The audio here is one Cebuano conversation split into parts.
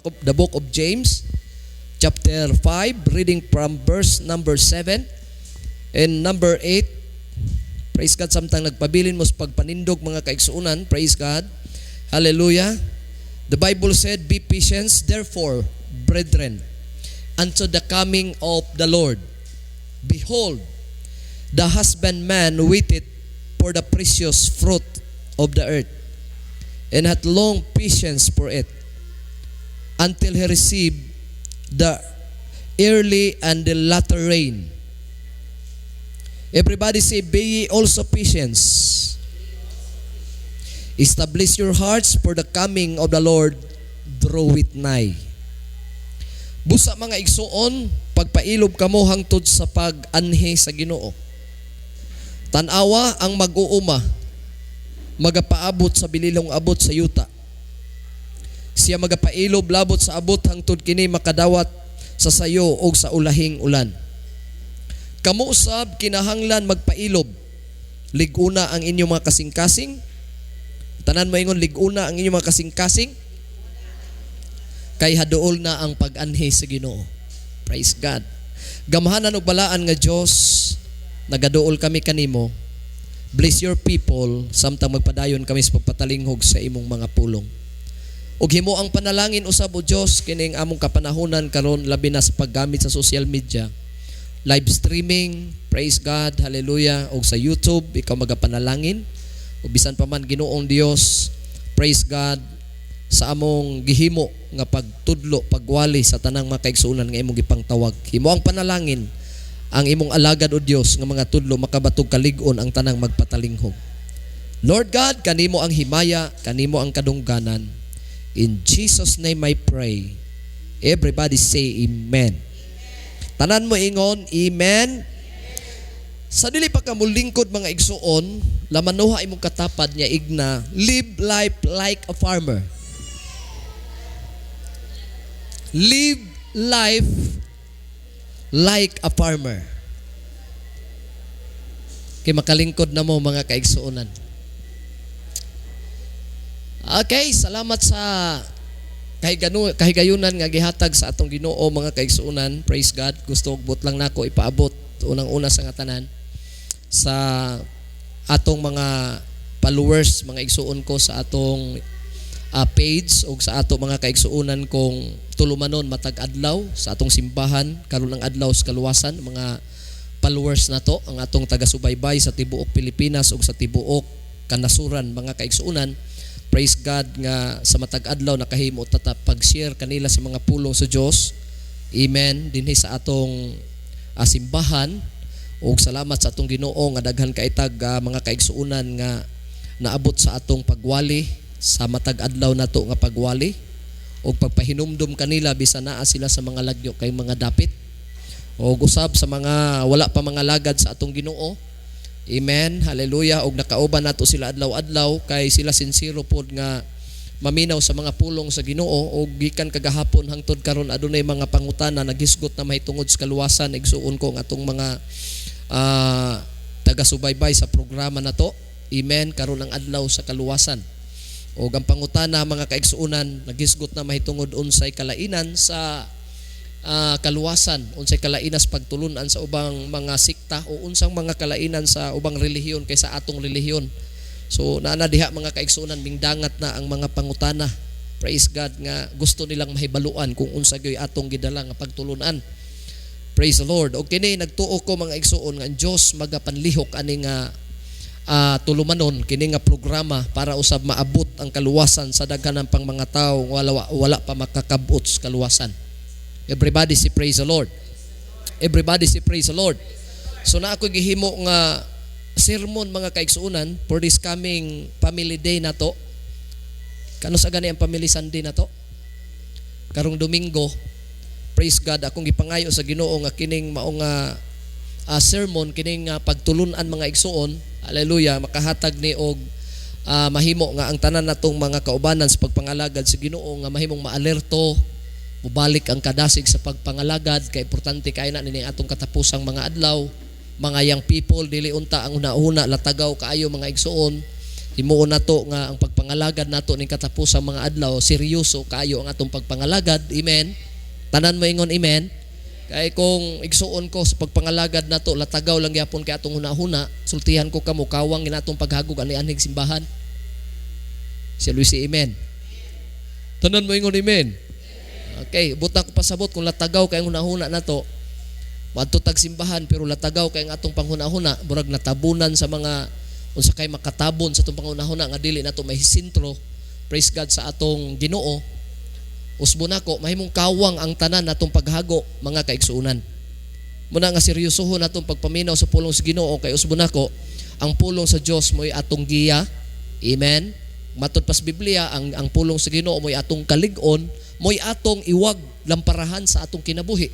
The book of James, chapter 5, reading from verse number 7 and number 8. Praise God, samtang nagpabilin mo sa pagpanindog, mga kaigsuonan. Praise God. Hallelujah. The Bible said, "Be patient, therefore, brethren, unto the coming of the Lord. Behold, the husbandman waiteth for the precious fruit of the earth, and hath long patience for it, until he receive the early and the latter rain." Everybody say, "Be ye also patience. Establish your hearts, for the coming of the Lord draweth nigh." Busa, mga igsuon, pagpailob kamo hangtod sa pag-anhi sa Ginoo. Tanawa ang mag-uuma, magapaabot sa bililong abot sa yuta. Siya magapailob labot sa abot hangtod kini makadawat sa sayo o sa ulahing ulan. Kamo usab kinahanglan magpailob. Lig-una ang inyong mga kasing-kasing. Tanan moingon, "Lig-una ang inyong mga kasing-kasing." Kay haduol na ang pag-anhi sa Ginoo. Praise God. Gamhanan og balaan nga Dios, nagaduol kami kanimo. Bless your people samtang magpadayon kami sa pagpatalinghog sa imong mga pulong. Ug himo ang panalangin usab, o Dios, kining among kapanahonan karon, labi na sa paggamit sa social media. Live streaming, praise God, hallelujah, ug sa YouTube, ikaw magapanalangin. Ug bisan pa man, Ginoong Dios, praise God, sa among gihimo nga pagtudlo, pagwali sa tanang mga kaigsuonan nga imong gipangtawag. Himo ang panalangin ang imong alagad, o Dios, nga mga tudlo makabatog kalig-on ang tanang magpatalinghog. Lord God, kanimo ang himaya, kanimo ang kadungganan. In Jesus' name I pray. Everybody say amen. Tanan mo ingon, "Amen." Sa dili pa ka mulingkod, mga igsuon, lamanuha imong katapad niya igna, "Live life like a farmer." Live life like a farmer. Kay makalingkod na mo, mga kaigsuonan. Okay, salamat sa kahigayunan nga gihatag sa atong Ginoo, mga kaigsuonan. Praise God. Gusto og lang nako ipaabot unang-una sa nga tanan sa atong mga followers, mga igsuon ko sa atong page ug sa ato mga kaigsuonan kong tulumanon matag adlaw sa atong simbahan karon ang adlaw sa kaluwasan, mga followers nato, ang atong taga-subaybay sa tibuok Pilipinas ug sa tibuok kanasuran, mga kaigsuonan. Praise God nga sa matag adlaw nakahimo ta pag-share kanila sa mga pulong sa Dios, amen, dinhi sa atong simbahan. Ug salamat sa atong Ginoo nga daghan kaitag mga kaigsuonan nga naabot sa atong pagwali sa matag adlaw nato nga pagwali ug pagpahinumdum kanila bisan naa sila sa mga lagyo kay mga dapit, ug usab sa mga wala pa mga lagad sa atong Ginoo. Amen, hallelujah. Og nakauban nato sila adlaw-adlaw kay sila sincero pod nga maminaw sa mga pulong sa Ginoo. Og gikan kagahapon hangtod karon adunay mga pangutana, naghisgot na mahitungod sa kaluwasan, igsuon ko ang atong mga taga-subaybay sa programa nato. Amen. Karon ang adlaw sa kaluwasan. Og ang pangutana, mga kaigsuonan, naghisgot na mahitungod unsay kalainan sa kaluwasan, unsay kalainan sa pagtulunan sa ubang mga sikta o unsang mga kalainan sa ubang relihiyon kaysa atong relihiyon. So naa diha, mga kaigsuonan, mingdangat na ang mga pangutana. Praise God nga gusto nilang mahibaluan kung unsa gyoy atong gidala nga pagtulunan. Praise the Lord. Og kini nagtuo ko, mga igsuon, nga ang Dios magapanlihok ani nga tulumanon, kini nga programa, para usab maabot ang kaluwasan sa daghan pang mga tawo nga wala, wala pa makakabot sa kaluwasan. Everybody say praise the Lord. Everybody say praise the Lord. So na ako gihimo nga sermon, mga kaigsuonan, for this coming family day nato. Kano sa gani ang family Sunday nato? Karong Domingo. Praise God, akong gipangayo sa Ginoo nga kining mao nga sermon, kining pagtulunan, mga igsuon, hallelujah, makahatag ni og mahimo nga ang tanan natong mga kaubanan sa pagpangalagad sa Ginoo nga mahimong maalerto, mubalik ang kadasig sa pagpangalagad, kay importante kay na nini atong katapusang mga adlaw. Mga young people, dili unta ang una-una latagaw kaayo, mga igsuon. Himuon nato nga ang pagpangalagad nato ning katapusang mga adlaw, seryoso kaayo ang atong pagpangalagad. Amen. Tanan mo ingon amen. Kay kung igsuon ko sa pagpangalagad nato latagaw lang gyapon kay atong hunahuna, sultihan ko kamo, kawang ginatong paghagog ani anhig simbahan. Shall we say amen? Tanan mo ingon amen. Okay, buta ko pasabot kung latagaw kay ang hunahuna nato. Moadto tag simbahan pero latagaw kay ang atong panghunahuna, murag natabunan sa mga unsa kay makatabon sa atong panghunahuna nga dili nato may sentro, praise God, sa atong Ginoo. Usbo nako mahimong kawang ang tanan natong paghago, mga kaigsuonan. Muna nga seryosohon natong pagpaminaw sa pulong sa Ginoo kay usbo nako ang pulong sa Dios mo'y atong giya. Amen. Matud pas Biblia, ang pulong sa Ginoo mo'y atong kalig-on, mo'y atong iwag lamparahan sa atong kinabuhi.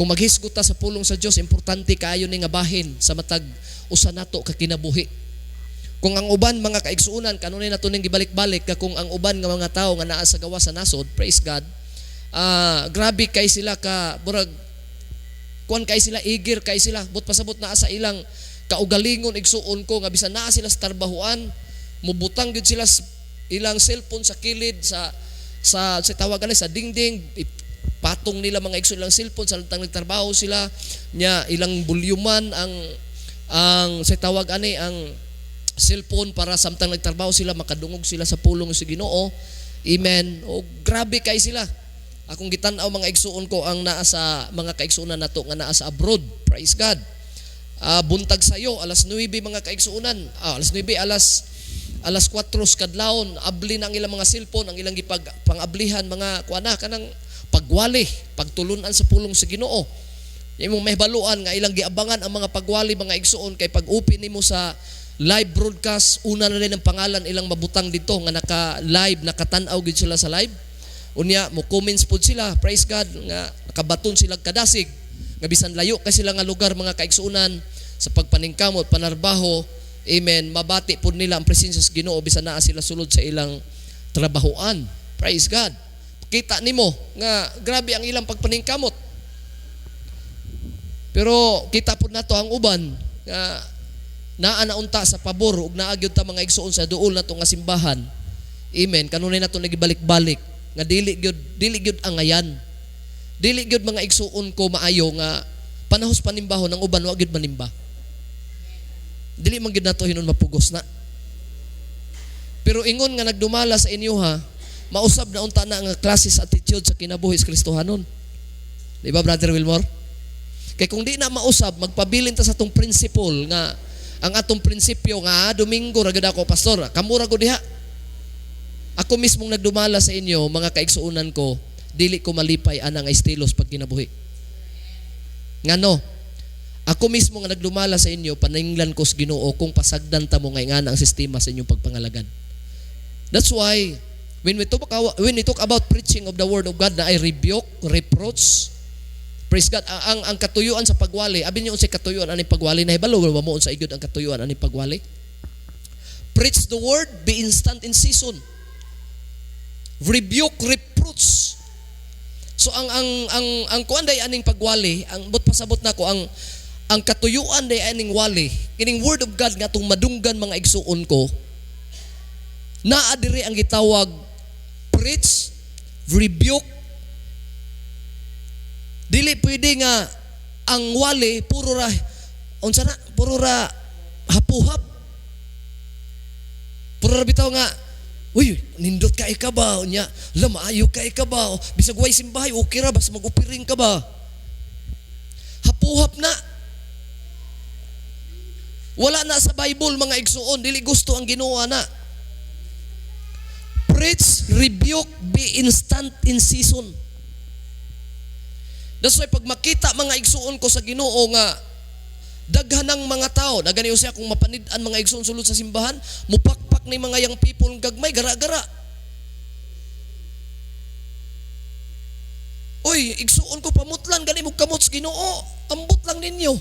Kung maghisgot ta sa pulong sa Dios, importante kaayo ni nga bahin sa matag usa nato ka kinabuhi. Kung ang uban, mga kaigsuonan, kanunay nato ning gibalik-balik ka, kung ang uban nga mga tawo nga naa sa gawas sa nasod, praise God, grabe kay sila ka murag kuan kay sila, eager kay sila. But pasabot naa sa ilang kaugalingon, igsuon ko, nga bisan naa sila sa tarbahuan, mubutang gyud sila sa ilang cellphone sa kilid sa tawag sa dingding, patong nila, mga igsoon, ilang cellphone sa tang nagtrabaho sila nya, ilang bulyuman ang sa tawag ani ang cellphone para samtang nagtrabaho sila makadungog sila sa pulong sa Ginoo. Amen. O grabe kay sila. Akong gitan-aw, mga igsuon ko, ang naa sa mga kaigsuonan nato nga naa sa abroad. Praise God. Buntag sayo alas 9, mga kaigsuonan. Alas 9, alas 4 sa kadlawon, abli na ang ilang mga cellphone, ang ilang gipag pangablihan mga kuan na kanang pagwali, pagtulunan sa pulong sa Ginoo. Imong mahibaluan nga ilang giabangan ang mga pagwali, mga igsuon, kay pag open nimo sa live broadcast, una na rin ang pangalan ilang mabutang dito nga naka live, nakatan-aw gid sila sa live. Unya mo comments pud sila, praise God, nga nakabaton sila kadasig nga bisan layo kay sila nga lugar, mga kaigsuonan, sa pagpaningkamot, panarbaho, amen, mabati pud nila ang presensya sa Ginoo bisan naa sila sulod sa ilang trabahoan. Praise God. Kita nimo nga grabe ang ilang pagpaningkamot. Pero kita pud nato ang uban nga naa na unta sa pabor ug naa gyud ta, mga igsuon, sa duol nato nga simbahan. Amen. Kanunay nato nagibalik-balik nga dili gyud angayan. Dili gyud, mga igsuon ko, maayo nga panahos panimbahon ang uban wa gyud manimba. Dili man gyud nato hinon mapugos na. Pero ingon nga nagdumala sa inyo ha, mausab na unta na nga klase sa attitude sa kinabuhi sa Kristohanon. Di ba, Brother Wilmore? Kay kung di na mausab, magpabilin ta sa atong principle nga ang atong prinsipyo nga Domingo ra gyud ako, pastor, kamo ra gud diha. Ako mismong nagdumala sa inyo, mga kaigsuonan ko, dili ko malipay ana nga estilos pag kinabuhi. Ngano? Ako mismo nga nagdumala sa inyo, paninglan ko sa Ginoo kung pasagdan ta mo nga ingana ang sistema sa inyong pagpangalagad. That's why when we talk about preaching of the word of God na ay rebuke, reproach, praise God, ang katuyuan sa pagwali, abi niyo unsay katuyuan ani pagwali, nahibalo ba mo unsa gyud ang katuyuan ani pagwali? Preach the word, be instant in season. Rebuke, reproach. So ang kuan day aning pagwali, ang but pasabot nako ang katuyuan day aning wali, kining word of God nga atong madunggan, mga igsuon ko, naa diri ang gitawag preach, rebuke. Dili pwede nga ang wali puro ra unsa na, puro ra hapuhap. Puro ra bitaw nga, "Uy, nindot ka ka ba?" Unya, "La, maayo ka ka ba?" Bisag way simbahay, okay ra basta mag-upiring ka ba? Hapuhap na. Wala na sa Bible, mga igsuon, dili gusto ang Ginoo na. Preach, rebuke, be instant in season. That's why pag makita, mga igsuon ko sa Ginoo, nga daghan ng mga tao, na gani siya kung mapanid-an, mga igsuon, sulod sa simbahan, mupakpak ni mga young people gagmay gara-gara. Uy, igsuon ko, pamutlan gani mo kamot sa Ginoo. Ambot lang ninyo.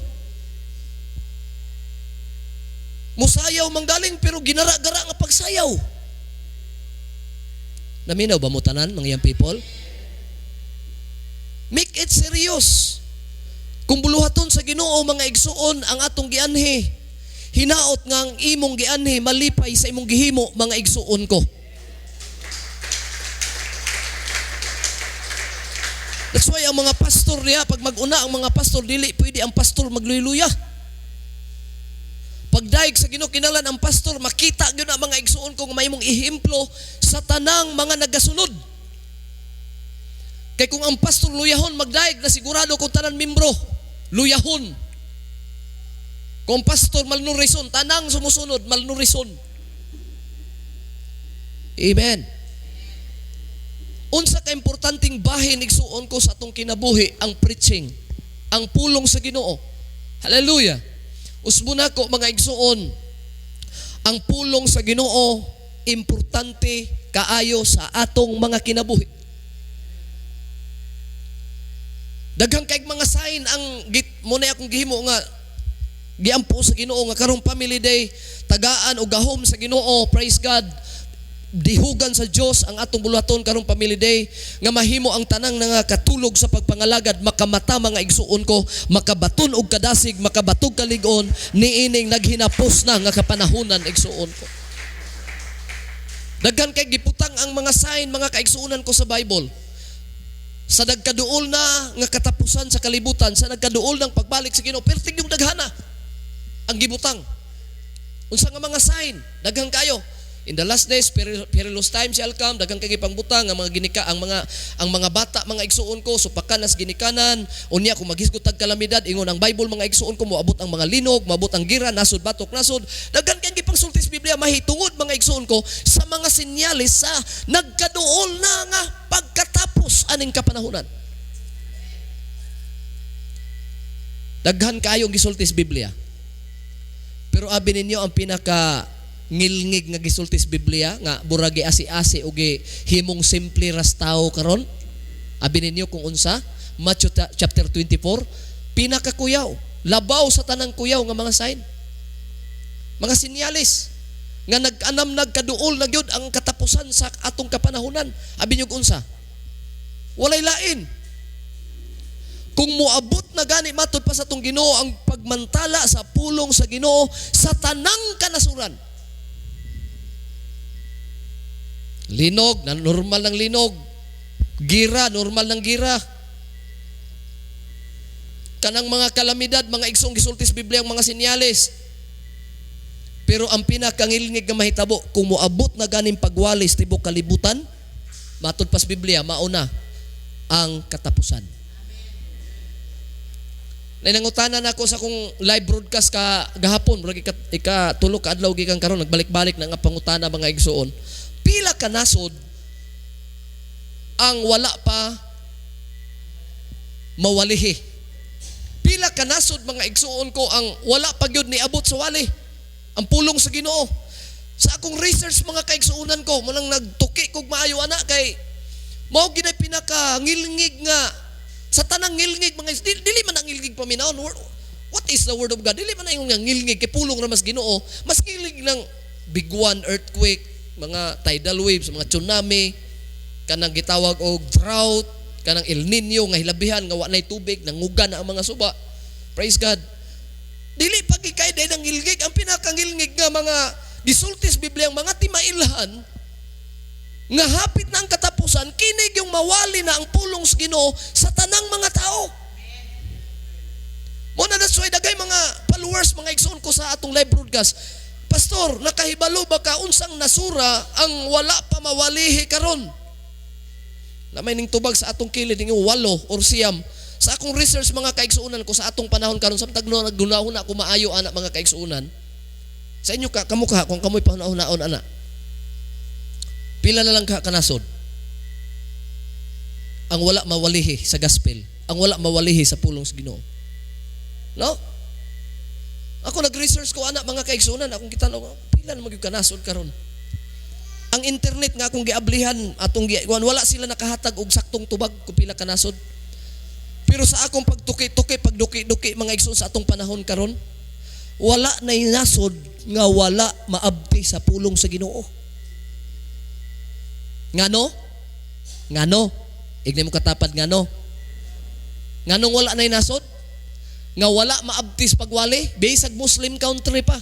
Musayaw manggaling pero ginara-gara nga pagsayaw. Naminaw ba mo tanan, mga young people? Make it serious. Kung buluhaton sa Ginoo, mga igsuon, ang atong gianhi, Hinaot nga ang imong gianhi malipay sa imong gihimo, mga igsuon ko. That's why ang mga pastor niya, pag mag-una ang mga pastor, dili pwede ang pastor magluyluya. Pagdaig sa Ginoo, kinahanglan ang pastor makita gyud ang mga igsuon ko nga mahimong ehemplo sa tanang mga nagasunod. Kay kung ang pastor luyahon magdaig na, sigurado kung tanan membro luyahon. Kung pastor malnurison, tanang sumusunod malnurison. Amen. Unsa ka importanteng bahin, igsuon ko, sa atong kinabuhi ang preaching, ang pulong sa Ginoo. Hallelujah. Usbon nako, mga igsuon, ang pulong sa Ginoo importante kaayo sa atong mga kinabuhi. Daghang kay mga sign ang mo na akong gihimo nga giampo sa Ginoo nga karong Family Day tagaan og gahom sa Ginoo, praise God. Dihugan sa Dios ang atong buluhaton karong Family Day nga mahimo ang tanang nga katulog sa pagpangalagad makamata, mga igsuon ko, makabaton og kadasig, makabatog kalig-on niining naghinapos na nga kapanahunan, igsuon ko. Daghan kay giputang ang mga sign, mga kaigsuonan ko, sa Bible. Sa nagkaduol na nga katapusan sa kalibutan, sa nagkaduol ng pagbalik sa Ginoo, perting yung daghana ang gibutang. Unsa nga mga sign? Daghan kayo. In the last days, perilous times shall come. Daghang kay gipangbutang ang mga ginika, ang mga bata, mga igsuon ko, supakan nas ginikanan. Unya kung maghisgot tag kalamidad, ingon ang Bible, mga igsuon ko, moabot ang mga linog, moabot ang gira, nasod batok nasod. Daghan kay gipangsulti sa Biblia mahitungod, mga igsuon ko, sa mga senyales sa nagkaduol na nga pagkatapos aning kapanahunan. Daghan kayo gisulti sa Biblia. Pero abi ninyo ang pinaka ngilngig nga gisulti sa Biblia nga buragi asi-asi og himong simple ras tao karon. Abi ninyo kung unsa? Matthew chapter 24, pinakakuyaw, labaw sa tanang kuyaw nga mga sign. Mga sinyalis nga nag-anam nagkaduol na gyud ang katapusan sa atong kapanahunan. Abi niyo unsa? Walay lain. Kung moabot na gani matud pa sa atong Ginoo ang pagmantala sa pulong sa Ginoo sa tanang kanasuran. Linog, na normal ng linog. Gira, normal ng gira. Kanang mga kalamidad, mga igsoong gisulti sa Biblia ang mga senyales. Pero ang pinakangilngig nga mahitabo, kung moabot na ganing pagwalis tibok kalibutan, matud pa sa Biblia, mauna ang katapusan. Nainangutanan ako sa akong live broadcast ka gahapon, murag ika tulo ka adlaw gikan karon, nagbalik-balik na nga pangutana, mga igsoon. Pila ka nasod ang wala pa mawalihi? Pila ka nasod, mga igsuon ko, ang wala pa gyud niabot sa wali ang pulong sa Ginoo? Sa akong research, mga kaigsuonan ko, mo nang nagtuki kog maayo ana kay mao gyud ay pinaka ngilngig nga sa tanang ngilngig, mga dili man ang ngilngig paminawon. What is the word of God? Dili man ang nga ngilngig kay pulong ra mas Ginoo. Mas ngilngig ng big one, earthquake, mga tidal waves, mga tsunami, kanang gitawag og drought, kanang El Nino nga hilabihan nga wa nay tubig, nanguga na ang mga suba. Praise God. Dili pa gikay dahil ang ngilngig, ang pinakangilngig nga mga gisulti sa Biblia ang mga timailhan nga hapit na ang katapusan, kinig yung mawali na ang pulong sa Ginoo sa tanang mga tao. Mo na that's why dagay mga followers, mga igsoon ko, sa atong live broadcast. "Pastor, nakahibalo ba ka unsang nasura ang wala pa mawalihi karon?" Na may ning tubag sa atong kilid ning 8 or 9. Sa akong research, mga kaigsuonan ko, sa atong panahon karon, samtang nagunahuna ko maayo ana, mga kaigsuonan. Sa inyo ka kamo ka kung kamoy panahon ana. Pila na lang ka kanasod ang wala mawalihi sa gospel, ang wala mawalihi sa pulong sa Ginoo? No? Ako nag-research ko ana, mga kaigsuonan, akong kita pila na magyud kanasod karon. Ang internet nga akong giablihan atong gi, wala sila nakahatag og saktong tubag kung pila kanasod. Pero sa akong pagtuki-tuki, pagduki-duki, mga igsoon, sa atong panahon karon, wala na nasod nga wala maabti sa pulong sa Ginoo. Ngano? Ngano? Ignay mo katapad, ngano? Nganong wala na nasod nga wala maabti sa pagwali? Bisag Muslim country pa.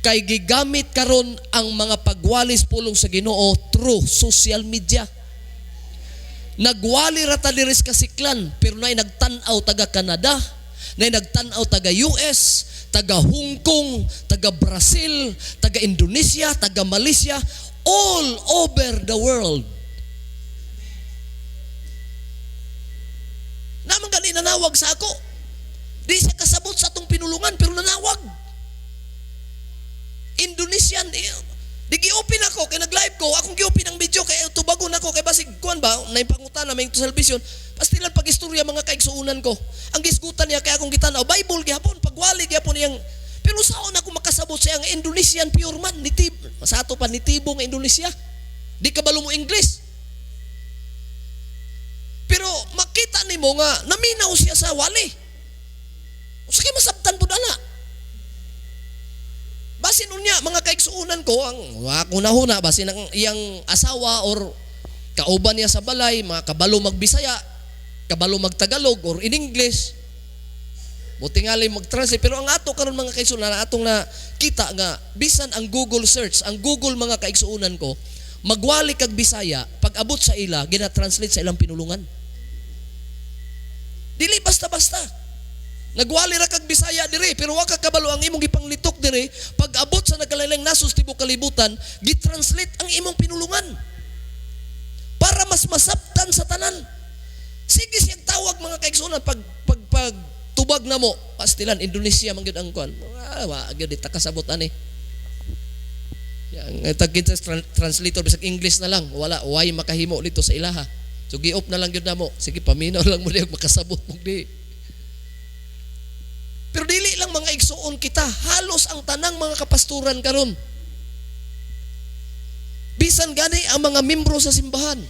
Kay gigamit karon ang mga pagwalis pulong sa Ginoo through social media. Nagwali ra ta diri sa Kasiklan, pero naay nagtan-aw taga Canada, naay nagtan-aw taga US, taga Hong Kong, taga Brazil, taga Indonesia, taga Malaysia, all over the world. Naman gani nanawag sa ako. Di siya kasabot sa atong pinulungan, pero nanawag. Indonesian, di gi-open ako, kay nag-live ko, akong gi-open ang video, kay tubagon ako, kay basig, kuan ba, naipangutan na may salvation. Pastilan pag-istorya mga kaigsuunan ko. Ang gisgutan niya, kay akong gitanaw, Bible gihapon, pagwali gihapon niyang, pero saon ako makasabot siya ang Indonesian pure man, nitib, sa ato pa, nitibo nga Indonesia. Di kabalo mo English. Pero makita nimo nga, naminaw siya sa wali. Usa kay masabtan pud ana. Basin unya mga kaigsuunan ko, ang ako nahuna basin ang iyang asawa or kauban niya sa balay, mga kabalo magbisaya, kabalo magtagalog or in English. Buti nga lang mag-translate, pero ang ato karon mga kaigsuunan, atong na kita nga bisan ang Google search, ang Google mga kaigsuunan ko, magwali kag Bisaya, pag abot sa ila, gina-translate sa ilang pinulungan. Dili basta-basta. Nagwali ra kag Bisaya dire, pero wa ka kabalo ang imong gipanglitok dire, pag abot sa nagkalain-laing nasod tibuok kalibutan, gi-translate ang imong pinulungan para mas masabtan sa tanan. Sige siyang tawag mga kaigsuonan pag tubag na mo, pastilan Indonesia man gyud ang kuan. Wa gyud ta kasabot ani. Yang tagin sa translator bisag English na lang, wala way makahimo dito sa ilaha. So gi-off na lang gyud namo. Sige paminaw lang mo di makasabot mo di. Pero dili lang mga igsuon kita, halos ang tanang mga kapasturan karon. Bisan gani ang mga membro sa simbahan.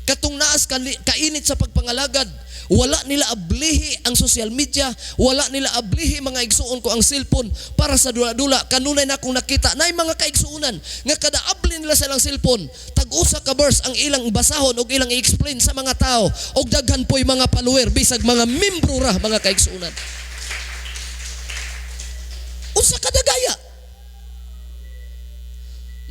Katong naas kainit sa pagpangalagad, wala nila ablihi ang social media, wala nila ablihi mga igsuon ko ang cellphone para sa dula-dula. Kanunay na akong nakita, naay mga kaigsuonan nga kada abli nila sa ilang cellphone, tag-usa ka verse ang ilang basahon og ilang i-explain sa mga tao, og daghan po'y mga follower bisag mga membro ra mga kaigsuonan. Unsa kadagaya?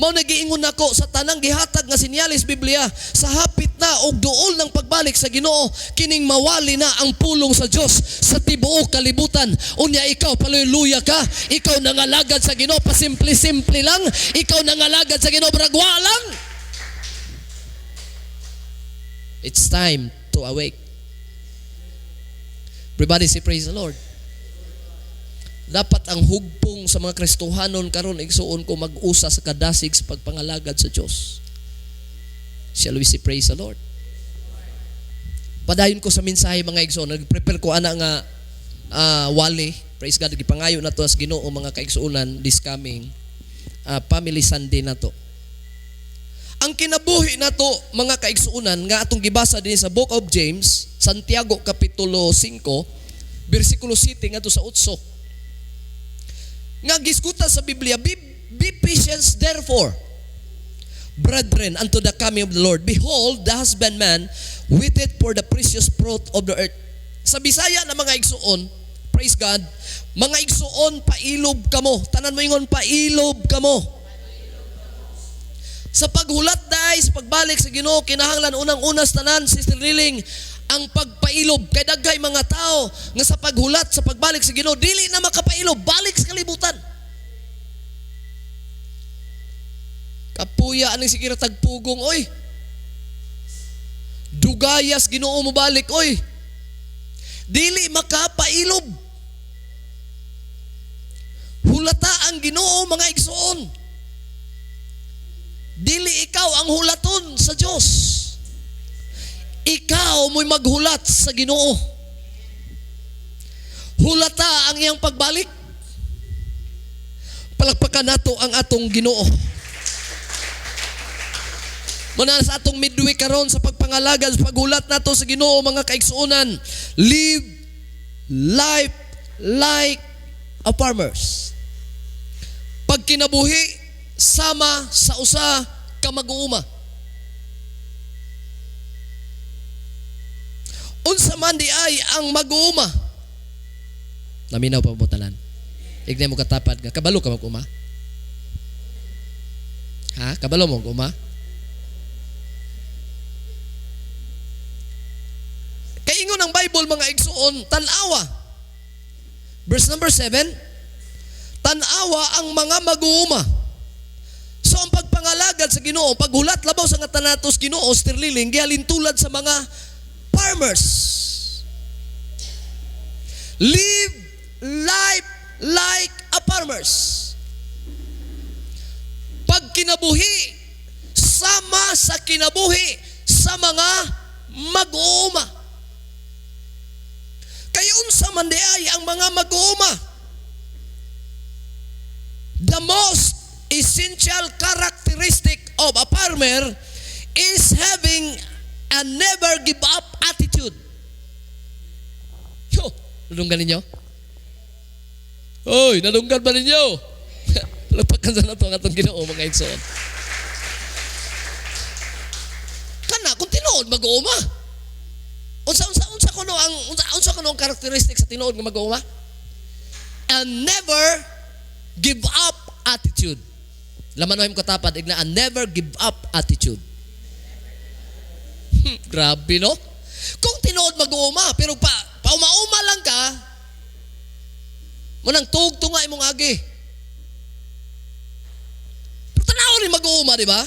Mao nagiingon nako sa tanang gihatag nga sinyalis Biblia sa hapit na og duol ng pagbalik sa Ginoo, kining mawali na ang pulong sa Dios sa tibuok kalibutan. Unya ikaw paluya ka, ikaw nangalagad sa Ginoo pasimple-simple lang, ikaw nangalagad sa Ginoo bragwa lang. It's time to awake. Everybody say praise the Lord. Dapat ang hugpong sa mga Kristohanon karon igsuon ko mag-usa sa kadasig sa pagpangalagad sa Dios. Shall we say praise the Lord? Padayon ko sa mensahe mga igsuon, nag-prepare ko ana nga wali. Praise God, gipangayo na to sa Ginoo mga kaigsuonan this coming Family Sunday na to. Ang kinabuhi nato mga kaigsuonan nga atong gibasa dinhi sa Book of James, Santiago kapitulo 5, bersikulo 7 ngadto sa 8. Nga gisgutan sa Biblia, be patient therefore, brethren, unto the coming of the Lord. Behold, the husbandman waiteth for the precious fruit of the earth. Sa Bisaya na mga igsuon, praise God, mga igsuon, pailob kamo. Tanan mo ingon, pailob kamo. Sa paghulat dai, sa pagbalik sa Ginoo, kinahanglan unang-una sa tanan, Sister Liling, ang pagpailob. Kay daghay mga tao nga sa paghulat, sa pagbalik sa Ginoo, dili na makapailob, balik sa kalibutan. Kapuya aning sikira tagpugong, oy. Dugayas Ginoo mo balik, oy. Dili makapailob. Hulata ang Ginoo mga igsoon. Dili ikaw ang hulaton sa Dios. Ikaw mo'y maghulat sa Ginoo. Hulata ang iyang pagbalik. Palakpakan nato ang atong Ginoo. Muna sa atong midweek karon sa pagpangalagad, sa paghulat nato sa Ginoo mga kaigsuonan, live life like a farmers. Pagkinabuhi sama sa usa ka mag-uuma. Unsa man di ay ang mag-uuma? Naminaw pa mo tanan. Ignay mo katapad nga kabalo ka mag-uma? Ha? Kabalo mo mag-uma? Kay ingon ang Bible, mga igsuon, tan-awa. Verse number 7, tan-awa ang mga mag-uuma. So ang pagpangalagad sa Ginoo, paghulat labaw sa nga tanatos Ginoo, sterliling, gihalin tulad sa mga farmers. Live life like a farmers. Pagkinabuhi sama sa kinabuhi sa mga mag-uuma. Kay unsa man di ay ang mga mag-uuma? The most essential characteristic of a farmer is having a never give up attitude. Yo, nadunggan ninyo? Oy, nadunggan ba ninyo? Palakpakan sa nato ang atong Ginoo, mga igsoon. Kana kung tinuod mag-uuma. Unsa kuno ang characteristic sa tinuod nga mag-uuma? A never give up attitude. Laman mo katapad igna a never give up attitude. Grabe, no? Kung tinuod mag-uuma, pero pa pauma-uma lang ka, munang tug-tunga imong agi. Pero tanaw ni mag-uuma, di ba?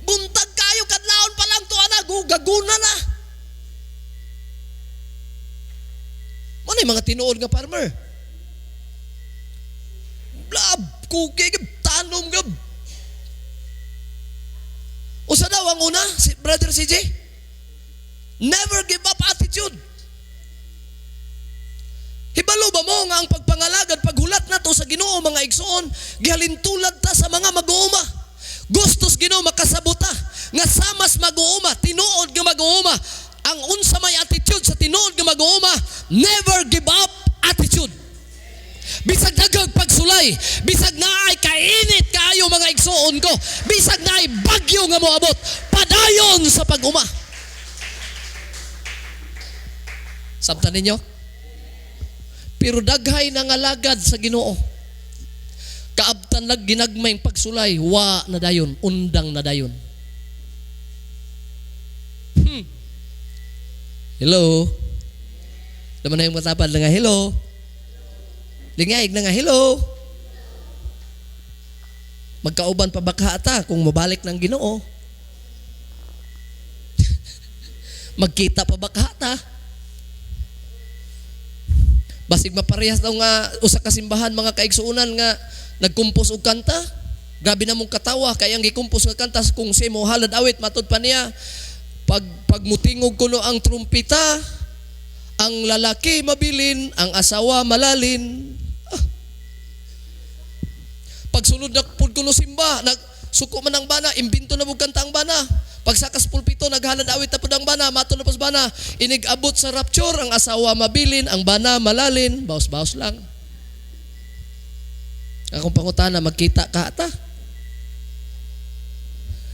Buntag kayo, kadlawon pa lang to, ana, gaguna na. Muna yung mga tinuod nga farmer. Blab, kuki, gab, tanom, gab. Usa daw ang una, si Brother CJ? Never give up attitude. Hibalo ba mo nga ang pagpangalagad, paghulat nato sa Ginoo, mga igsoon, gihalintulad ta sa mga mag-uuma. Gustos Ginoo makasabota nga samas mag-uuma, tinuod nga mag-uuma. Ang unsa may attitude sa tinuod nga mag-uuma, never give up attitude. Bisag daghang pagsulay, bisag naay kainit kaayo, mga igsoon ko, bisag naay bagyo nga moabot, padayon sa pag-uma. Sabtan ninyo? Pero daghay nangalagad sa Ginoo. Kaabtan lag ginagmay pagsulay, wa na dayon, undang na dayon. Hello? Laman na yung matapad na nga, hello? Lingayig na nga, hello? Magkauban pa baka ata kung mabalik ng Ginoo? Magkita pa baka ata? Basig maparehas daw nga usa ka simbahan, mga kaigsuonan, nga nagkumpos og kanta. Grabe na mong katawa kay ang gikumpos nga kanta kung si mo halad awit matud pa niya. Pag mutingog kuno ang trumpita, ang lalaki mabilin, ang asawa malalin. Pagsunod na pud kuno simba, nagsuko man ang bana, imbento na bug kanta ang bana. Pagsakas pulpito, naghalad awit na pud ang bana, mato na pud bana. Inig-abot sa rapture, ang asawa mabilin, ang bana malalin, baos-baos lang. Akong pangutana, magkita ka ata?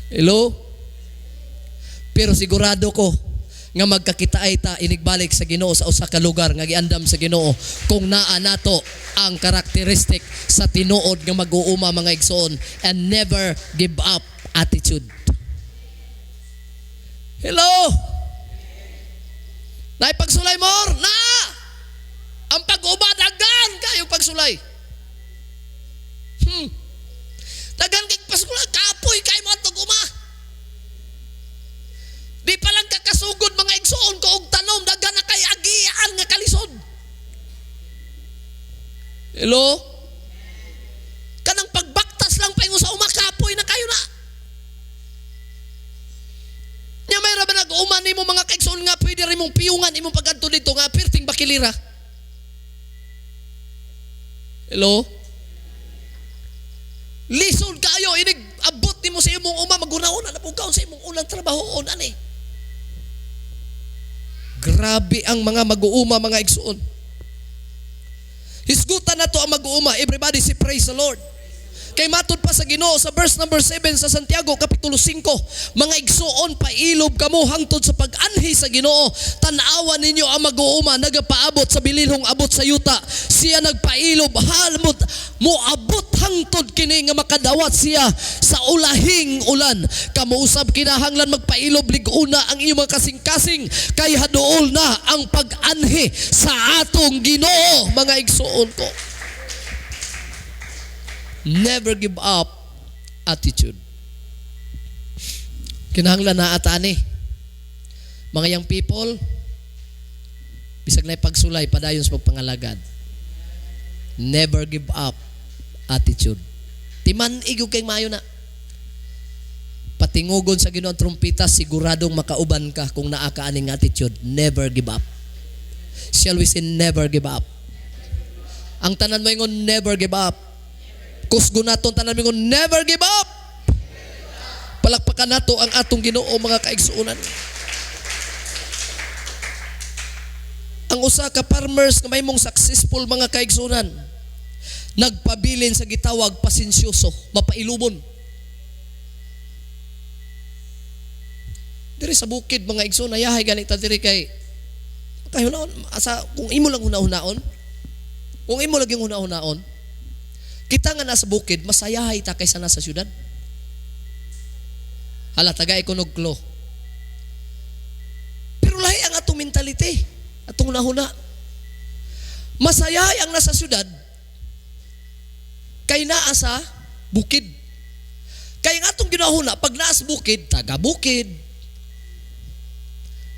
Hello? Pero sigurado ko nga magkakita ay ta inigbalik sa Ginoo sa usa ka lugar nga giandam sa Ginoo kung naa nato ang karakteristik sa tinuod nga mag-uuma, mga igsoon, and never give up attitude. Hello? Naay pagsulay mor? Na! Ang pag-uba, daghan kayo pagsulay. Daghan kay pagsulay, kapoy kay mo atong uma. Di pa lang kakasugod, mga igsoon ko og tanom, daghan na kay agian nga kalisod. Hello? Kanang pagbaktas lang pa sa uma, kapoy na kayo na. Nya may ra ba nag-uma nimo, mga kaigsoon, nga pwede rin mong piyungan imong pagadto dito nga perting bakilira? Hello? Lisod kayo inig abot nimo sa imong uma, maguna-una na pud sa imong unang trabahoon ani. Grabe ang mga mag-uuma, mga igsoon. Hisgutan na to ang mag-uuma. Everybody say praise the Lord. Kay matud pa sa Ginoo sa verse number 7 sa Santiago kapitulo 5, "Mga igsuon, pailob kamo hangtod sa pag-anhi sa Ginoo. Tan-awa ninyo ang mag-uuma, nagapaabot sa bilinhong abot sa yuta. Siya nagpailob halmot moabot hangtod kini nga makadawat siya sa ulahing ulan. Kamo usab kinahanglan magpailob, lig-una ang iyong mga kasing-kasing kay haduol na ang pag-anhi sa atong Ginoo," mga igsuon ko. Never give up attitude. Kinahanglan na ata ani. Mga young people, bisag na pagsulay, padayon sa pagpangalagad. Never give up attitude. Timan igog kay maayo na. Patingugon sa Ginoo ang trumpeta, siguradong makauban ka kung naa ka aning attitude. Never give up. Shall we say never give up? Ang tanan mo ingon, "Never give up." Kusgo naton tanan mo ingon, "Never give up." Palakpakan nato ang atong Ginoo, mga kaigsuonan. Ang usa ka farmers nga mahimong successful, mga kaigsuonan, nagpabilin sa gitawag pasensyoso, mapailubon. Diri sa bukid, mga igsoon, ayahay ganita diri kay kahunaon asa kung imo lang hunahunaon, kung imo lang yung hunahunaon, kita nga nasa bukid, masayahay ta kaysa nasa syudad. Hala, taga ikunog klo. Pero lahi ang atong mentality, atong hunahuna. Masayahay ang nasa syudad kay naa sa bukid. Kay ang atong ginahuna, pag naa sa bukid, taga bukid.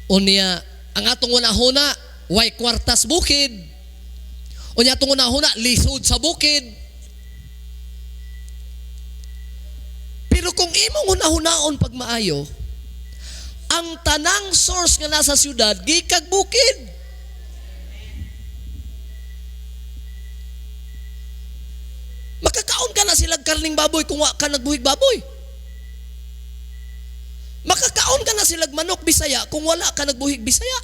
Unya, ang atong hunahuna, way kwartas bukid. Unya atong hunahuna, lisod sa bukid. Pero kung imong hunahunaon pag maayo, ang tanang source nga nasa syudad, gikag bukid. Makakaon ka na silang karning baboy kung wa ka nagbuhig baboy. Makakaon ka na silang manok Bisaya kung wala ka nagbuhig Bisaya.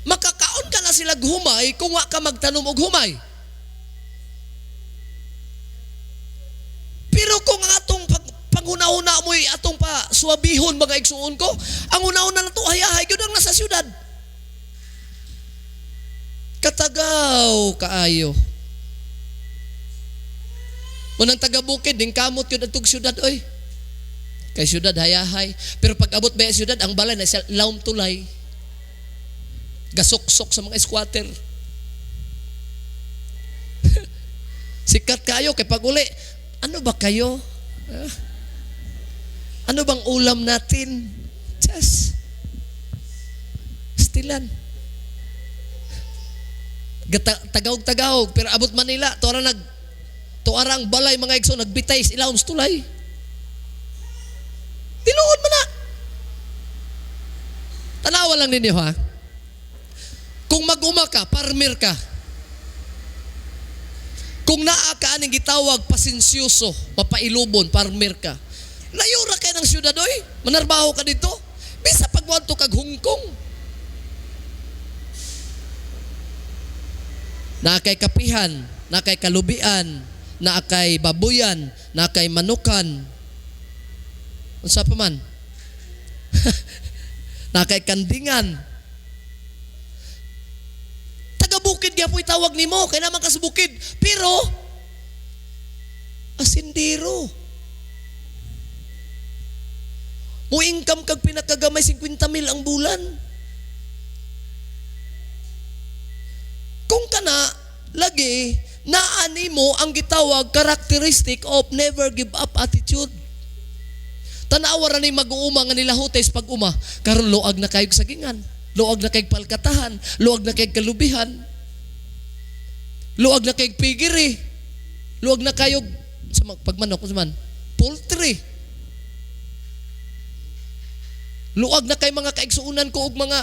Makakaon ka na silang humay kung wa ka magtanom og humay. Pero kung ang atong panghuna-huna mo'y atong pa suwabihon, mga igsuon ko, ang huna-huna na to, hayahay gyud ang nasa syudad. Katagaw kaayo. Munang taga-bukid, ding kamot yun atong syudad, oy. Kay syudad, hayahay. Pero pag abot ba syudad, ang balay na siya, laom tulay. Gasuksok sa mga squatter. Sikat kayo, kay pag uli, ano ba kayo? Ano bang ulam natin? Just, stilan. Tagaog-tagaog, pero abot Manila, tuara nag, tuara ang balay mga igso, nagbitay sa ilawom sa tulay. Tinuod man na. Tanawa lang ninyo ha. Kung mag-uma ka, farmer ka. Kung naa ka aning gitawag pasensyoso, mapailubon, farmer ka. Layo ra kay ng syudad oy, manarbaho ka dito. Bisa pagmuadto kag Hong Kong. Naa kay kapihan, naa kay kalubian, naa kay babuyan, naa kay manukan. Unsa pa man? Naa kay kandingan. Taga bukid gyapon tawag nimo, kay naman ka sa bukid. Pero asindero. Mo income kag pinakagamay 50,000 ang bulan. Kung kana lagi naa nimo ang gitawag characteristic of never give up attitude. Tanawa ra ni mag-uuma nga nilahutay sa pag-uma, karon luag na kayog sagingan, luag na kayog palkatahan, luag na kayog kalubihan, luag na kayog pigiri, luag na kayog sa pagmanok man, poultry. Luag na kay mga kaigsuonan ko og mga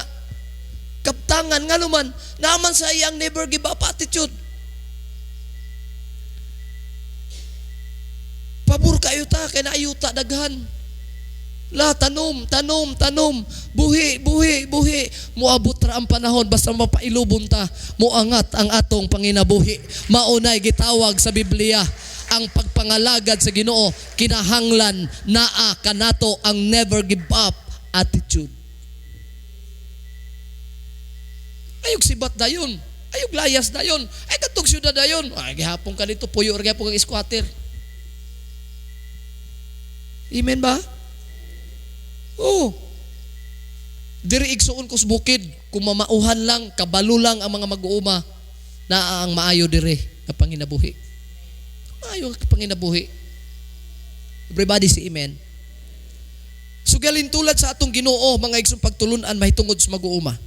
kaptangan, ngano man naman sa iyang never give up attitude. Pabor kayo ta kay naayuta daghan. La tanom, tanom, tanom, buhi, buhi, buhi. Moabot ra ang panahon basta mapailubon ta, moangat ang atong panginabuhi. Maunay gitawag sa Biblia Ang pagpangalagad sa Ginoo kinahanglan naa kanato ang never give up attitude. Ayog sibat dayon, ayog layas dayon, ay katong syudad dayon. Ay gihapon ka dito, puyo ra gihapon kang squatter. Amen ba? Oh. Diri igsuon ko sa bukid, kung mamauhan lang, kabalo lang ang mga mag-uuma, naa ang maayo diri nga panginabuhi. Maayo nga panginabuhi. Everybody say amen. Sugalin tulad sa atong Ginoo, mga igsoon pagtulun-an mahitungod sa mag-uuma.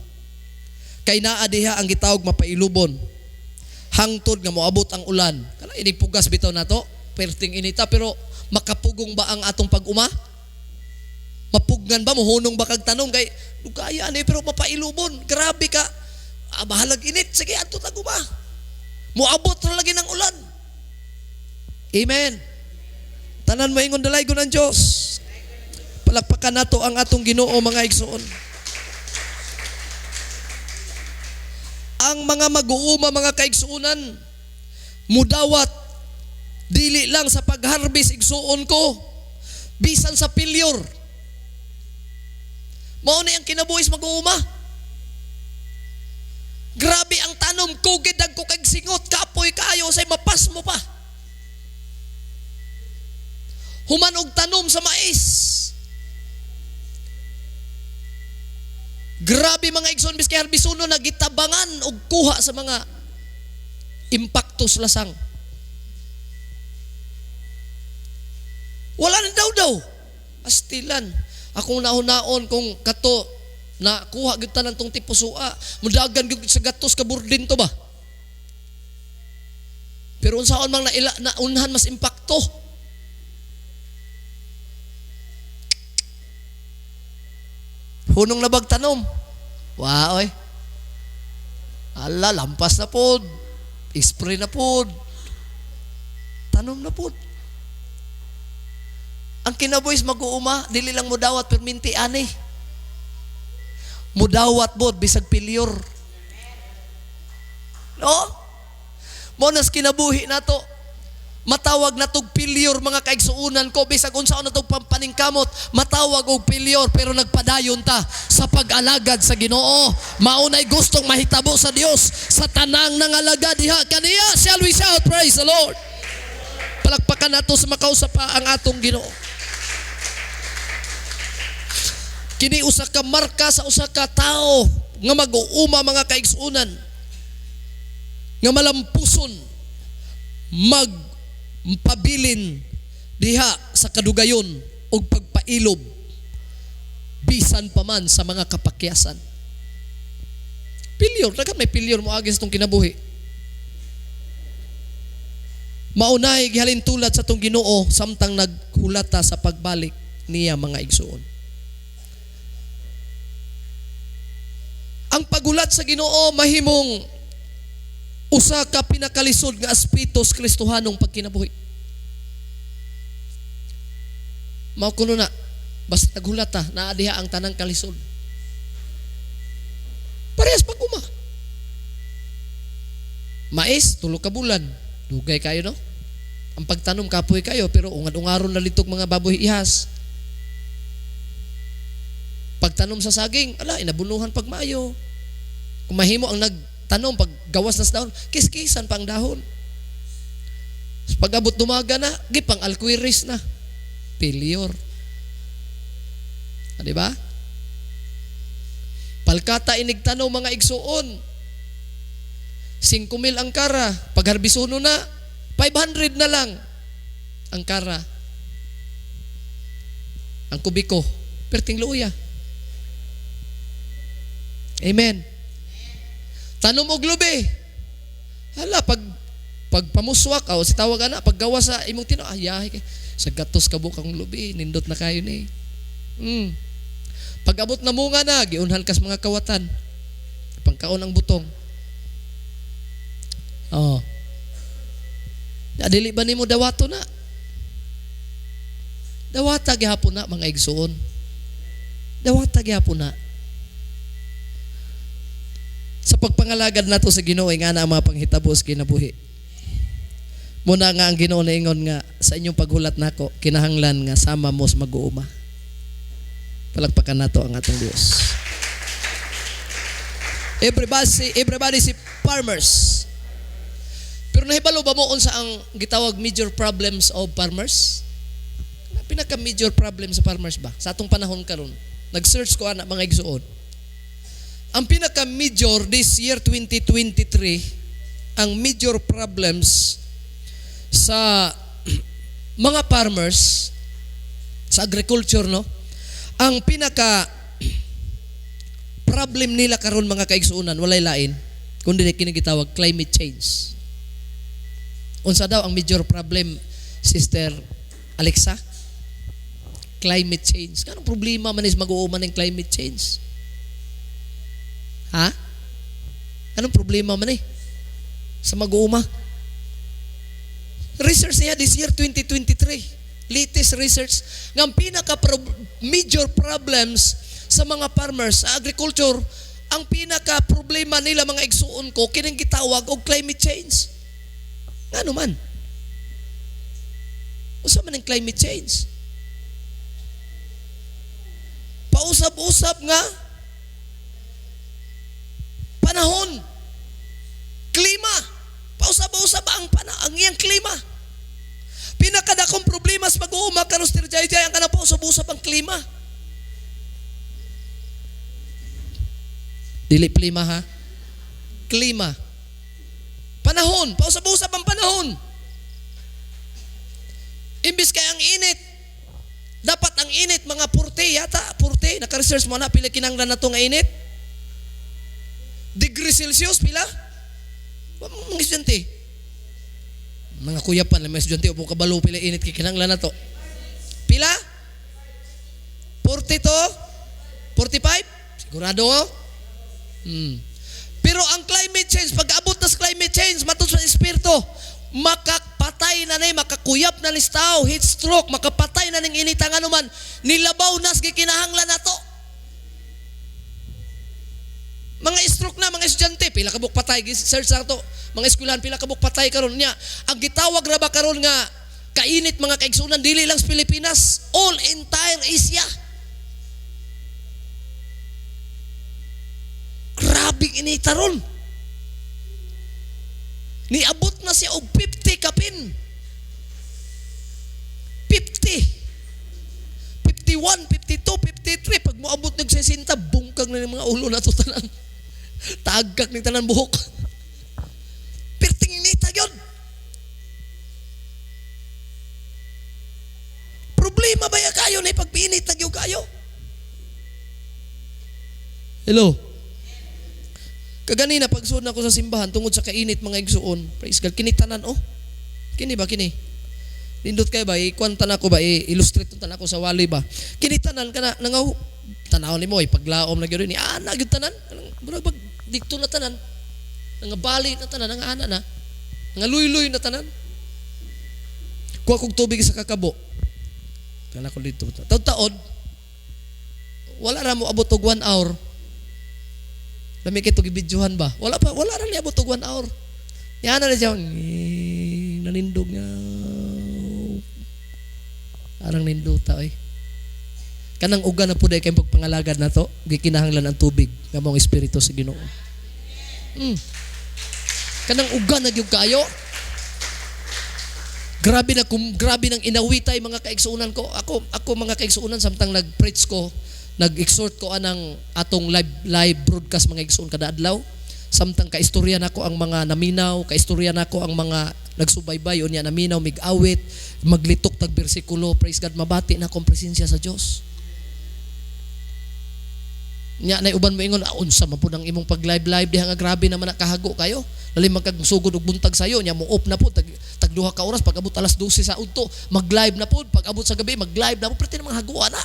Kay naa diha ang gitawag mapailubon. Hangtod nga moabot ang ulan. Kana inig pugas bitaw nato, perting inita, pero makapugong ba ang atong pag-uma? Mapugnan ba? Muhunong ba kag tanong? Kay dugaya ni pero mapailubon. Grabe ka. Bahalag init. Sige, adto tag uma. Moabot ra lagi ng ulan. Amen. Tanan moingon dalaygon ang Dios. Palakpakan nato ang atong Ginoo, mga igsoon. Ang mga mag-uuma, mga kaigsuonan, mudawat dili lang sa pag-harvest, igsuon ko, bisan sa failure. Mao ni ang kinabuhi sa mag-uuma. Grabe ang tanom, kugid ang kukag singot, kapoy kayo, say mapas mo pa. Human og tanom sa mais. Grabe mga igsoon, biski harbisuno nagitabangan og kuha sa mga impaktos lasang. Wala na daw-daw. Astilan. Akong nahunaon kung kato na kuha gyud tanan tong tipusua, mudagan gyud sa gatos ka burdin to ba? Pero unsaon mang naila, naunhan mas impakto. Hunong na bag tanom. Wa oy. Ala, lampas na pod. Spray na pod. Tanom na pod. Ang kinabuhis mag-uuma, dili lang mudawat perminti ani. Mudawat bod bisag pilyor. No? Mo nas kinabuhi nato. Matawag na tog pilyor mga kaigsuonan ko, bisag unsaon na tog pampaningkamot, matawag og pilyor pero nagpadayon ta sa pag-alagad sa Ginoo. Maunay gustong mahitabo sa Dios sa tanang nangalagad diha kaniya. Shall we shout praise the Lord? Palakpakan nato sa makausap pa ang atong Ginoo. Kini usa ka marka sa usa ka tawo nga mag-uuma mga kaigsuonan, nga malampuson magpabilin diha sa kadugayon og pagpailob bisan pa man sa mga kapakyasan. Pilyor, daghang may pilyor mo agi sa tong kinabuhi. Maunay gihalin tulad sa tong Ginoo samtang naghulata sa pagbalik niya mga igsuon. Ang pagulat sa Ginoo mahimong usa ka pinakalisod nga aspeto sa Kristohanong pagkinabuhi. Mao kuno na basta naghulat ta naa diha ang tanang kalisod. Parehas pag-uma. Mais tulo ka bulan, dugay kayo no. Ang pagtanom kapoy kayo pero ungad-ungaron na litog mga baboy ihas. Pagtanom sa saging, ala inabunuhan pag maayo. Kung mahimo ang nagtanom pag gawas na sa dahon, kiskisan pa ang dahon. Pag abot dumaga na, gipang alquiris na. Pilyor. Ah, di ba? Palkata inigtanaw mga igsuon. 5,000 ang kara. Pagharbisuno na, 500 na lang ang kara. Ang kubiko, perting luya. Amen. Tanom og lubi. Hala, pagpamuswak, o si tawag ana, paggawa sa imong tino, ay, kay, sa gatos ka bukang lubi, nindot na kayo ni. Pag-abot na munga na, giunhan kas mga kawatan. Pangkaon ang butong. Oh. Dili ba nimo dawato na? Dawata gihapon na mga igsuon. Dawata gihapon na. Sa pagpangalagad nato sa Ginoo nga na ang mga panghitabo sa kinabuhi. Muna nga ang Ginoo naingon nga sa inyong paghulat nako kinahanglan nga sama mo sa mag-uuma. Palakpakan nato ang atong Dios. Everybody, everybody say farmers. Pero nahibalo ba mo unsa ang gitawag major problems of farmers? Pinaka major problem sa farmers ba? Sa atong panahon karon. Nag-search ko ana, mga igsuon. Ang pinaka major this year 2023, ang major problems sa mga farmers sa agriculture, no? Ang pinaka problem nila karon, mga kaigsuonan, walay lain kundi kini gitawag climate change. Unsa daw ang major problem, Sister Alexa? Climate change. Anong problema man is mag-uuma ng climate change? Ha? Anong problema man eh sa mag-uuma? Research niya this year 2023. Latest research nga ang pinaka major problems sa mga farmers sa agriculture, ang pinaka problema nila, mga igsuon ko, kining gitawag og climate change. Ngano man? Unsa man ang climate change? Pausab-usab nga panahon, klima, pausab-usab ang iyang klima. Pinakadakong problema sa pag-uuma karon, Sir Jai Jai, ang kanang pausab-usab ang klima. Dili plima ha. Klima. Panahon, pausab-usab ang panahon. Imbis kay ang init, dapat ang init mga 40 yata, 40, naka-research mo na pila kinahanglan na to nga init? Degree Celsius pila? Mga estudyante. Mga kuya pa, mga estudyante, upo kabalo pila init kay kinahanglan na to. Pila? 40 to? 45? Sigurado? Oh? Pero ang climate change, pag abot na sa climate change, matod sa espiritu, makapatay na ni, makakuyap na ni tao, heat stroke, makapatay na ning inita nga naman, nilabaw nas gikinahanglan na to. Mga stroke na, mga estudyante, pila kabuk patay, search lang to, mga eskwelahan, pila kabuk patay karon niya. Ang gitawag ra ba karon nga kainit, mga kaigsunan, dili lang sa Pilipinas, all entire Asia. Grabing inita ron. Niabot na siya og 50 kapin. 50. 51, 52, 53. Pag moabot ng 60, bungkag na ng mga ulo na to tanan. Tagak ni tanan buhok. Perting inita yun. Problema ba ya kayo na ipagpinit na gyud kayo? Hello? Kaganina, pagsuod na ako sa simbahan, tungod sa kainit, mga igsuon, praise God, kini tanan, oh. Kini ba, kini? Nindot kayo ba, ikuan na ako ba, i-illustrate ta nako sa wali ba. Kini tanan, kana, nangaw, tanaw ni mo, ipaglaom na gyud ni, ana gyud tanan, murag bag, dikto na tanan, nangabali na tanan, nangana na, nangaluyloy na tanan. Kuha kog tubig sa kakabo. Kana ko dito. Taod-taod, wala ra mo abot og 1 hour. Lami kay tug ibidyohan ba? Wala pa, wala ra niabot og 1 hour. Yana na siya, nanindog nga. Arang ninduta oy. Kanang uga na pud ay kay pagpangalagad nato, gikinahanglan ang tubig nga maong espiritu sa Ginoo. Kanang uga na gyud kayo. Grabe na kum, grabe nang inawitay, mga kaigsuonan ko. Ako mga kaigsuonan, samtang nag-preach ko, nag-exhort ko anang atong live broadcast, mga igsoon, kada adlaw. Samtang kaistorya nako ang mga naminaw, kaistorya nako ang mga nagsubaybay unya naminaw, mig-awit, maglitok tag bersikulo, praise God, mabati na akong presensya sa Dios. Nya nay uban mo ingon, ah, unsa man pud ang imong pag live live diha nga grabe naman na kahago kayo. Lalim man kag sugod og buntag sayo, nya mo off na pud tag 2 ka oras, pag abot alas 12 sa udto, mag live na pud, pag abot sa gabi mag live na pud, perti namang hagoa na.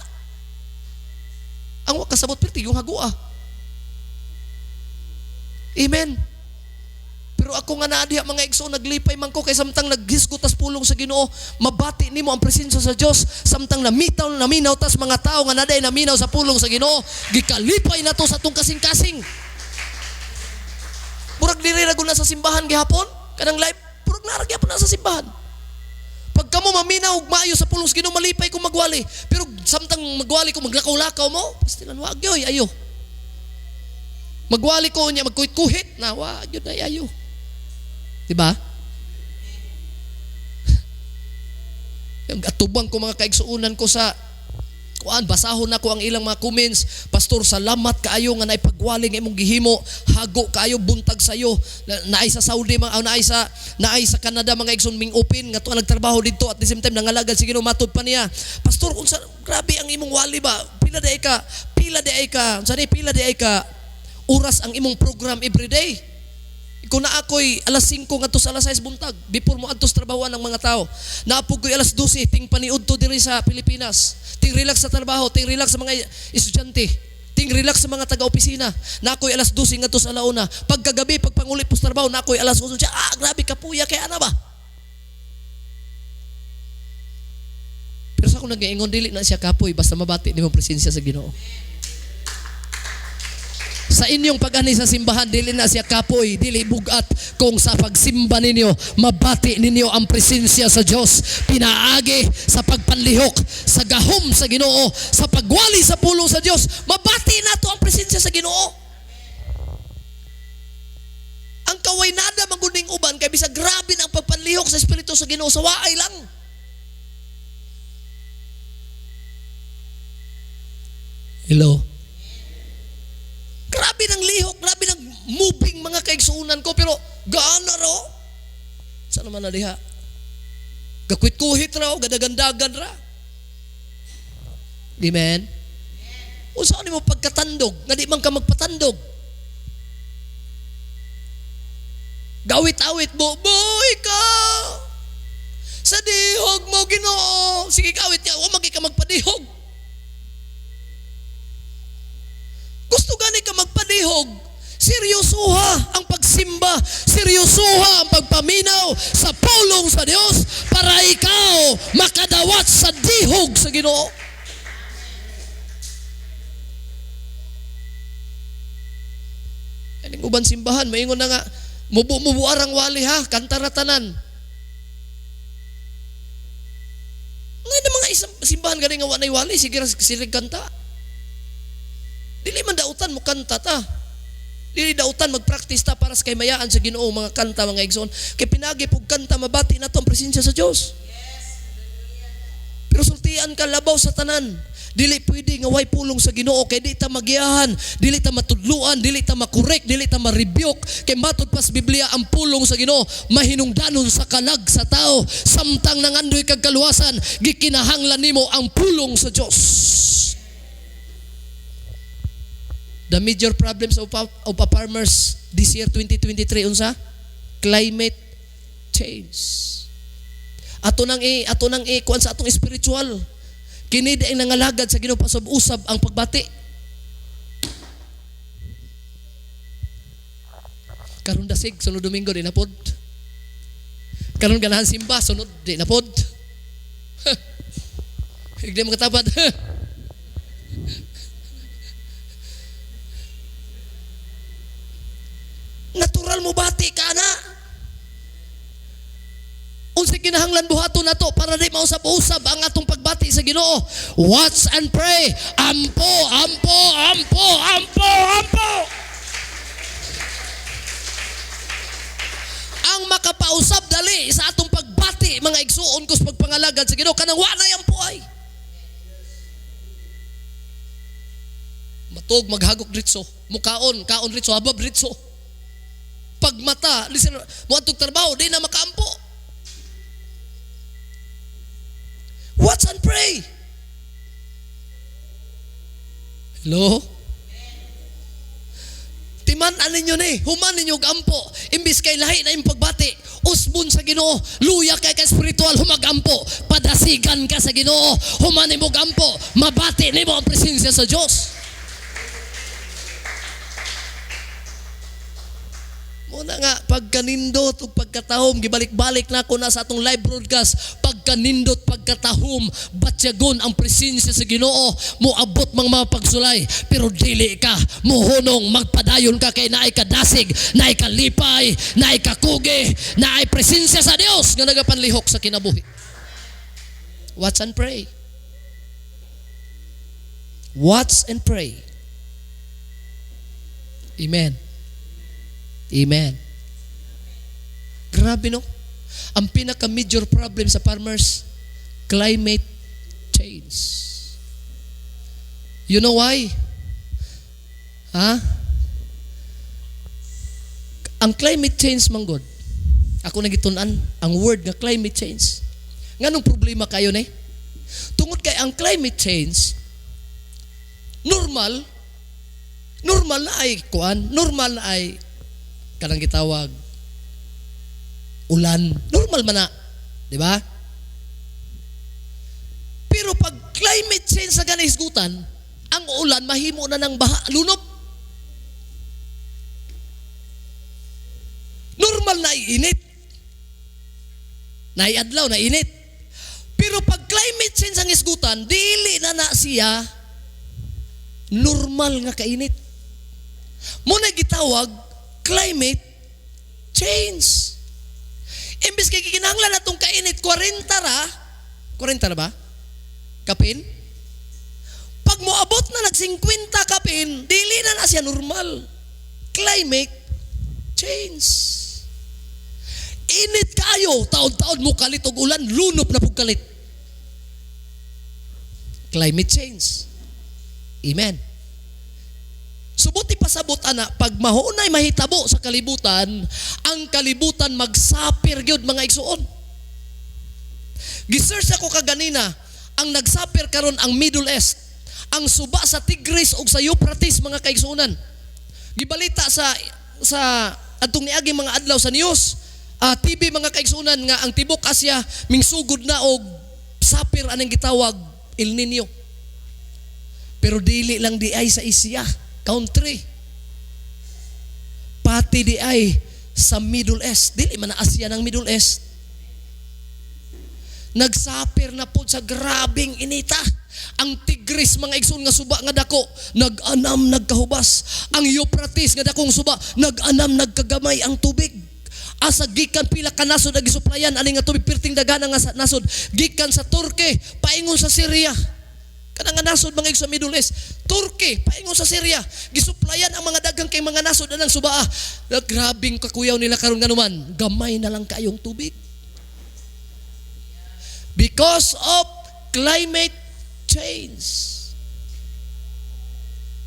Ang wa kasabot perti yung hagoa. Amen. Pero ako nga naa diha, mga igsoon, naglipay man ko kay samtang naghisgot tas pulong sa Ginoo, mabati nimo ang presensya sa Dios samtang namitaw naminaw tas mga tawo nga naday naminaw sa pulong sa Ginoo, gikalipay nato sa atong kasing-kasing. Murag diri ra gud na sa simbahan gihapon kanang live. Purag naa ra gyapon na sa simbahan. Pag kamo maminaw og maayo sa pulong sa Ginoo, malipay ko magwali. Pero samtang magwali ko, maglakaw-lakaw mo, pastilan wa gyoy ayo. Magwali ko niya, magkuhit-kuhit na wa gyud ay ayo. Diba? Yung atubang ko mga kaigsuunan ko sa kuan, basahon nako ang ilang mga comments. Pastor, salamat kaayo nga naipagwali nga imong gihimo. Hago kaayo buntag sayo. Naay sa Saudi mga, naay sa Canada mga igsoon ming open nga tuwa nagtrabaho didto at the same time nangalagad sa Ginoo, matud pa niya. Pastor, unsa grabe ang imong wali ba? Pila di ka? Pila di ka? Unsa ni pila di ka? Oras ang imong program every day. Kung naa ko'y alas 5 ngadto sa alas 6 buntag, before mo adto sa trabahoan ng mga tao. Naapog ko'y alas 12, ting paniud to diri sa Pilipinas. Ting relax sa trabaho, ting relax sa mga estudyante, ting relax sa mga taga-opisina. Naa ko'y alas 12 ngadto sa alauna. Pagkagabi, pagpanguli po sa trabaho, naa ko'y alas 8. Grabe kapuya kay ana ba? Pero sa akong nag-iingon, dili na siya kapoy, basta mabati nimo presensya sa Ginoo. Sa inyong pag-ani sa simbahan, dili na siya kapoy, dili bugat kung sa pagsimba ninyo, mabati ninyo ang presensya sa Dios, pinaagi sa pagpanlihok, sa gahom sa Ginoo, sa pagwali sa pulong sa Dios, mabati nato ang presensya sa Ginoo. Ang kaway nada manguning uban kay bisag grabe na ang pagpanlihok sa Espiritu sa Ginoo, sa waay lang. Hello. Grabe ng lihok, grabe ng moving mga kaigsuunan ko, pero gaano ro? Saan naman na diha? Gakwit-kuhit raw, gadagandagan ra. Amen? O saan mo pagkatandog? Nga di man ka magpatandog. Gawit-awit mo, boy ka! Sa dihog mo, Ginoo! Sige, gawit niya, o magi ka magpadihog. Gusto gani ka magpadihog, seryosoha ang pagsimba, seryosoha ang pagpaminaw sa pulong sa Dios para ikaw makadawat sa dihog sa Ginoo. Kaning uban simbahan, maingon na nga, mubu-mubu arang wali ha, kanta ra tanan. Ngayon mga isang simbahan gani nga wa nay wali, sige ra silig kanta. Dili man dautan mo kanta ta. Dili dautan magpractice ta para sa kaymayaan sa Ginoo mga kanta mga igsoon. Kay pinagi pug kanta mabati nato ang presensya sa Dios. Pero sultian ka labaw sa tanan. Dili pwede nga way pulong sa Ginoo kay di ta magiyahan, dili ta matudluan, dili ta makorek, dili ta ma-rebuke. Kay matud pa sa Biblia ang pulong sa Ginoo mahinungdanon sa kalag sa tao. Samtang nangandoy kag kaluwasan, gikinahanglan nimo ang pulong sa Dios. The major problems of farmers this year 2023 unsa? Climate change. Ato nang i kuan sa atong spiritual. Kini di ang nangalagad sa Ginoo pasub-usab ang pagbati. Karon dasig sunod Domingo di na pod. Karon ganahan simba sunod di na pod. Hindi mo katapad. Natural mo bati ka na. Unsay kinahanglan buhaton nato para di mausab-usab ang atong pagbati sa Ginoo? Watch and pray. Ampo, ampo, ampo, ampo, ampo. Ang makapausab dali sa atong pagbati mga igsuon ko sa pagpangalagad sa Ginoo kanang wa nay ampo ay. Matug maghagok dritso, mukaon, kaon dritso, habab dritso. Pagmata, listen, muadtog trabaho, di na makaampo. Watch and pray. Hello? Timan-an ninyo ni, human ninyo og ampo. Imbis kay lahi na imong pagbati, usbon sa Ginoo, luya kay ka spiritual, humagampo, padasigan ka sa Ginoo, human nimo og ampo, mabati nimo ang presensya sa Dios. Muna nga, pagkanindot o pagkatahom, gibalik-balik na ako na sa atong live broadcast, pagka Pagkanindot, pagkatahom, batyagon ang presensya sa Ginoo, moabot mang mga pagsulay, pero dili ka mohunong, magpadayon ka kay naay kadasig, naay kalipay, naay kakugi, naay presensya sa Dios nga nagapanlihok sa kinabuhi. Watch and pray. Watch and pray. Amen. Amen. Grabe, no? Ang pinaka-major problem sa farmers, climate change. You know why? Ha? Ang climate change manggod, ako nang gitun-an ang word nga climate change. Nganong problema kayo ni? Tungod kay ang climate change, normal, normal na ay kuan, normal na ay kanang gitawag ulan. Normal man na, di ba? Pero pag climate change sa gani hisgutan, ang ulan mahimo na ng baha, lunob. Normal na init. Naiadlaw na init. Pero pag climate change ang hisgutan, dili na na siya normal nga kainit. Muna gitawag climate change. Imbes kay gikinahanglan atong kainit 40 ra, 40 ra ba? Kapin? Pag moabot na nag 50 kapin, dili na na siya normal. Climate change. Init kayo, taon-taon mo kalit og ulan, lunop na pug kalit. Climate change. Amen. Subuti pasabot ana, pag mahunay mahitabo sa kalibutan, ang kalibutan magsapir gyud, mga igsuon. Gisearch ako kaganina, ang nagsapir karon ang Middle East, ang suba sa Tigris ug sa Euphrates, mga kaigsuonan. Gibalita sa adtong niaging mga adlaw sa news, TV, mga kaigsuonan, nga ang tibok Asia mingsugod na og sapir anang gitawag El Nino. Pero dili lang di ay sa Asia country. Pati di ay sa Middle East. Dili man na Asia ng Middle East. Nagsapir na po sa grabing inita. Ang Tigris, mga igsoon, nga suba nga dako, nag-anam nagkahubas. Ang Euphrates nga dakong suba, nag-anam nagkagamay ang tubig. Asa gikan pila ka nasod ang gisuplayan ani nga tubig, perting daghan nga nasod gikan sa Turkey paingon sa Syria. Kanang nga nasod, mga igsoon, sa Middle East, Turkey paingon sa Syria, gisuplayan ang mga daghang kay mga nasod anang subaa. Grabing kakuyaw nila karon nganuman, gamay na lang kayong tubig. Because of climate change.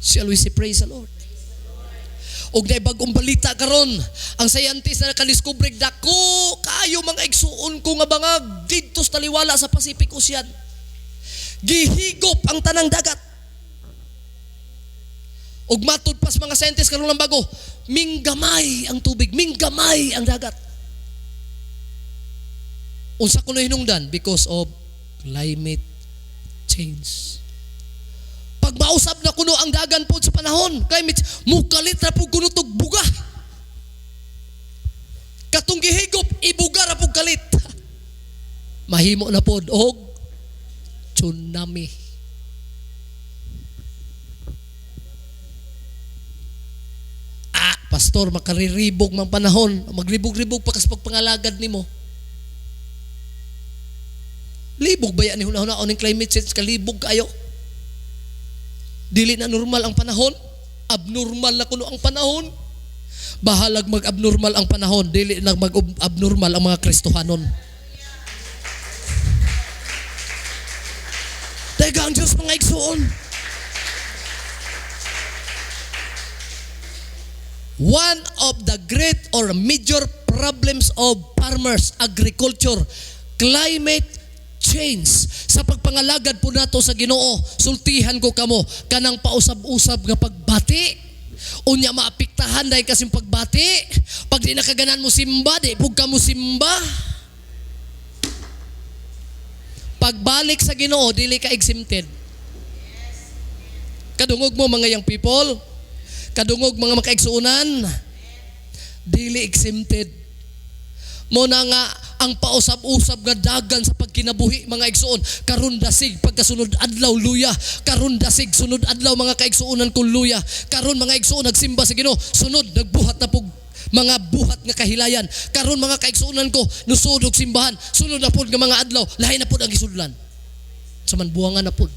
Shall we say praise the Lord? Og naay bagong balita karon, ang scientist na nakadiskubre dako kayo, mga igsuon ko, nga bangag didto sa taliwala sa Pacific Ocean. Gihigop ang tanang dagat. Og matud pas mga scientist karon lang bago, minggamay ang tubig, minggamay ang dagat. Unsa kuno hinungdan? Because of climate change. Pag mausab na kuno ang dagan po sa panahon, climate, mukalit ra pud kuno tog buga. Katong gihigop, ibuga ra pud kalit. Mahimo na pod og tsunami. Ah, pastor, makariribog mang panahon, magribog-ribog pa kas pagpangalagad nimo. Libog ba yan ni hunahuna ning climate change, kalibog kayo? Dili na normal ang panahon, abnormal na kuno ang panahon. Bahalag mag-abnormal ang panahon, dili na mag-abnormal ang mga Kristohanon. Teka ang Diyos, mga igsuon. One of the great or major problems of farmers, agriculture, climate change. Sa pagpangalagad po nato sa Ginoo, sultihan ko kamo kanang pausab-usab nga pagbati. Unya maapektahan dahil kasing pagbati. Pag di nakaganan mo simba, di pug ka mo simba. Pagbalik sa Ginoo, dili ka exempted. Kadungog mo mga young people, kadungog mga makaigsuonan, dili exempted. Mo na nga Ang pausab-usab nga dagan sa pagkinabuhi, mga igsuon. Karon dasig, pagkasunod adlaw luya. Karon dasig, sunod adlaw, mga kaigsuonan kung luya. Karon, mga igsuon, nagsimba sa Ginoo, sunod nagbuhat na pug mga buhat nga kahilayan. Karon, mga kaigsuonan ko, nusud og simbahan, sunod na pud nga mga adlaw, lahi na pud ang gisudlan. Sa man buwangan na pud.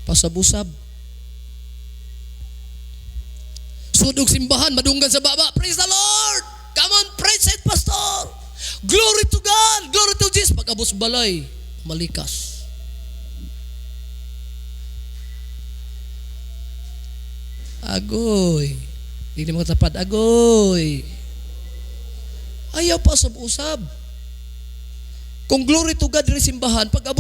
Pasabusab. Sud og simbahan, madunggan sa baba. "Praise the Lord! Come on, praise it, Pastor! Glory to God! Glory to Jesus!" Pag-abot sa balay, malikas. Agoy. Hindi mo tapad. Agoy. Ayaw pa usab-usab. Kung glory to God rin simbahan, pag abot